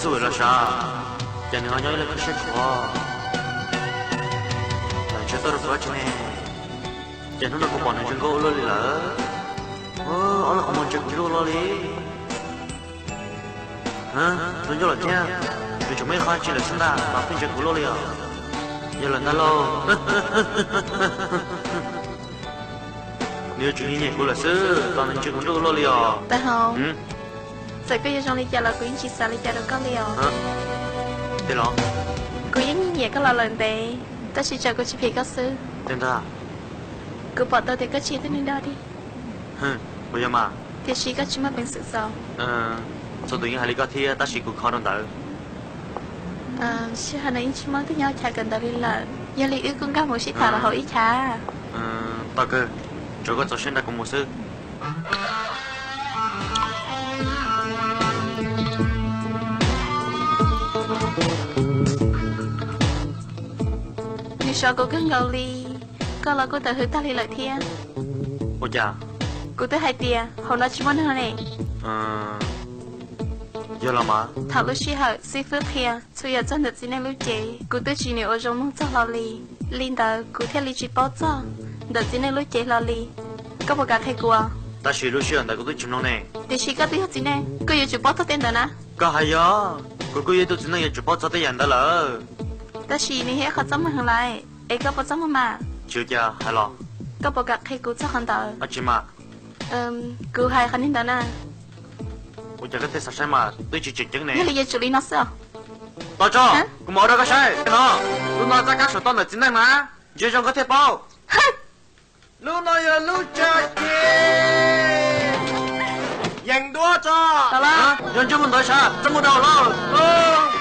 Xub los sav, ces nws ho nyob ib leeg kho siab khuav, lam ntshaw tuaj rau kuv dab tsi ne? Ces hnub no kuv pom nws ntse nkauj ua luaj li lawm. Ob, lub qhov muag ntse kuv ntsuj luaj li. Tus ncauj lawm thiab, nws tseem muaj ib qho tsis lawm xwb ntag mas pheej ntse kuv luaj li os. Yog lawm ntag lauj. Nws yuav tsum nyiam nyiam kuv lawm xwb, tos nws ntse kuv nruj luaj li os. Txawm koj yuav zoo li cas los kuv yeej tsis xav li cas rau koj li os. Kuv yeej nyiam nyiam koj los lawm ntev, tab sis tsam kuv tsis phim koj xwb. Kuv pom tau tias koj tsis yog tus neeg dog dig. Tiam sis koj tsis muaj peev xwm xaus. Txhua tus yeej hais li koj thiab tab sis kuv kho rau ntawd. Sij hawm no yeej tsis muaj leej twg nyob chav kawm ntawv li lawm, yog li wb kuj nkag mus sib tham los hauv ib chav. Tau kawg, tsuav koj txaus siab nrog kuv mus xwb. Nws sov kuv kawg nkaus li, koj los kuj tawm hws tag li lawm thiab. Ua cas? Kuv twb hais tias hauv no tsis muaj neeg ne. Yog los mas. Thaum lub sij hawm xib fwb qhia txhua yam txog ntawm txiv neej lub cev, kuv twb tsis nyiam ua zoo mloog txog hlo li. Li ntawd kuv thiaj li tsis paub txog ntawm txiv neej lub cev hlo li. Koj puas kam qhia kuv? Tab sis lub sij hawm ntawd kuv twb tsis mloog ne. Tiam sis koj twb yog txiv neej, koj yuav tsum paub txog tej ntawd na. Koj hais yog, kuv kuj yog ib tug txiv neej yuav tsum paub txog tej yam ntawd lawm. Tab sis nws yog ib qho txaj muag heev lawm, es koj puas txaj muag mas? Tsis ua cas, hais los. Koj puas kam qhia kuv txog qhov ntawd? Dab tsi mas? Kuv hais qhov neeg ntawd na. Ua cas koj thiaj xav saib mas twb tsis tseem ceeb ne? Yog li yuav tsum li no xwb os. Tos tso, kuv mam ua rau koj saib no. Lub no txoj kab saum toj ntawm txiv neej na, ntsia zoo koj thiaj paub. Lub no yog lub tsa ces yees duab tso. Yog ntsej muag ntawd sav, txaj muag dhau lawm.